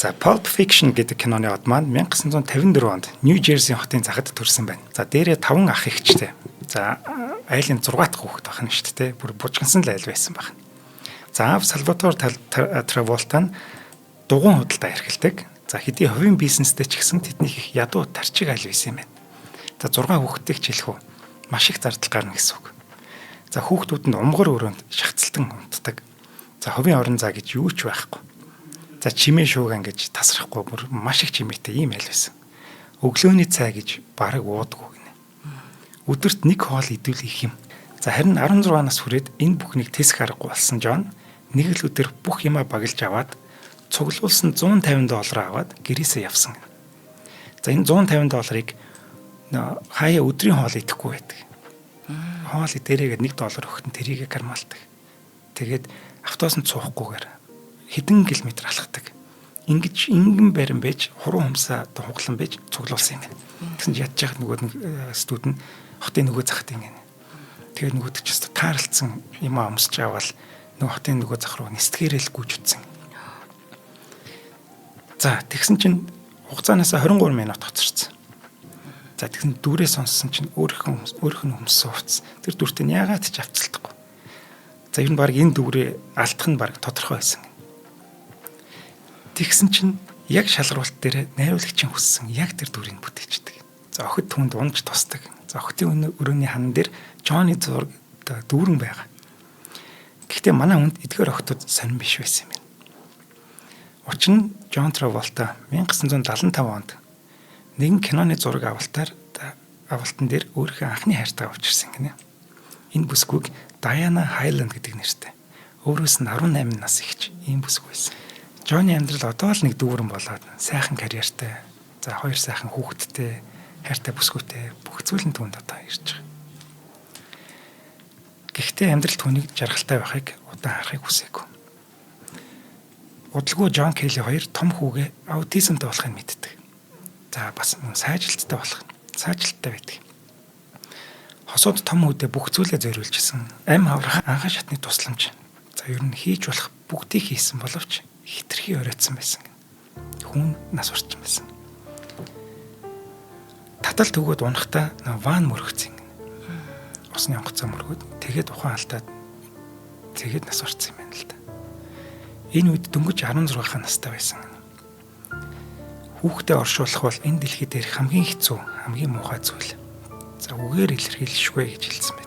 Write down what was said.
За, Pulp Fiction гэдэг киноны од маань 1954 онд Нью Жерси хотын захад төрсэн байна. За, дээрээ 5 ах эгчтэй. За, айлын 6 дахь хүүхэд байх нь шүү дээ. Бүр бужигнасан л айл байсан байна. За, аав Салватор Траволта нь дугуйн худалдаа эрхэлдэг. За, хэдий хувийн бизнестэй ч гэсэн тэднийх их ядуу тарчиг айл байсан юм байна. За, 6 хүүхэдтэй ч хэлэх үү. Маш их зардал гарна гэсэн үг. За, хүүхдүүд нь умгар өрөөнд шахацлан унтдаг. За, хувийн орон зай гэж юу ч байхгүй. За, чимээ шууган гэж тасрахгүй, бүр маш их чимээтэй ийм айл байсан. Өглөөний цай гэж бараг уудаггүй гинэ. Өдөрт нэг хоол идвэл их юм. За, харин 16 нас хүрээд энэ бүхнийг тэсэх аргагүй болсон Жон нэг л өдөр бүх юмаа баглаж аваад, цуглуулсан 150 доллар аваад гэрээсээ явсан. За, энэ 150 долларыг хаяа өдрийн хоол идэхгүй байдаг. Хоол идэрээгээд 1 доллар өгөхөн тэрийгэ кармалдаг. Тэгээд автобусанд суухгүйгээр хэдэн километр алхдаг. Ингэж ингэн барин байж, хуруу хумсаа хуглан байж цуглуулсан юм байна. Тэгсэн чинь ядж яхад нөгөө нэг студент хотын нөгөө захад ингэнэ. Тэгээд нөгөөдөг ч өстө тааралцсан юм өмсөж аваад нөгөө хотын нөгөө зах руу нистгэрэл гүйж утсан. За, тэгсэн чинь хугацаанаас 23 минут хоцорсон. За, тэгсэн дүрээ сонссон чинь өөрийнх нь өмссөн хувцас. Тэр дүртэй нь яагаад ч авцалдахгүй. За, ер нь баг энэ дүрээ алдах нь баг тодорхой байсан. Тэгсэн чинь яг шалгаруулалт дээр найруулагчийн хүссэн яг тэр дүрийг бүтээчдэг. За, охид түнд унж тусдаг. За, охидын өрөөний хан дээр Джонни зураг дүүрэн байгаа. Гэхдээ манай хүнд эдгээр охидууд сонирн биш байсан юм байна. Учир нь Джон Траволта 1975 онд нэгэн киноны зураг авалтан дээр өөрийнхөө анхны хайртайгаа учирсан гинэ. Энэ бүсгүйг Даяна Хайланд гэдэг нэртэй. Өөрөөс нь 18 нас ихч ийм бүсгүй байсан. Джонни амьдрал одоо л нэг дүүрэн болоод сайхан карьертай, за, хоёр сайхан хүүхэдтэй, хайртай бүсгүйтэй, бүх зүйл нь түүнд одоо ирж байгаа. Гэхдээ амьдрал түүнийг жаргалтай байхыг удаан харахыг хүсээгүй. Удалгүй Джон Келли хоёр том хүүгээ аутизмтай болохыг мэддэг. За, бас мөн сайжилттай болох, саажилттай байдаг. Хосууд том хүүдээ бүх зүйлээ зориулжсэн. Ам хаврах анхан шатны тусламж. За, ер нь хийж болох бүгдийг хийсэн боловч хитрхи оройтсан байсан. Хүн нас урчин байсан. Татал төгөөд унахтаа ван мөрөгцөн. Усны онгоцоо мөргөөд тэгээд ухаан алдаад тэгээд нас урцсан юм байна л да. Энэ үед дөнгөж 16 настай байсан. Хүүхдээ оршуулах бол энэ дэлхий дээрх хамгийн хэцүү, хамгийн муухай зүйл. За, үгээр илэрхийлшгүй гэж хэлсэн байна.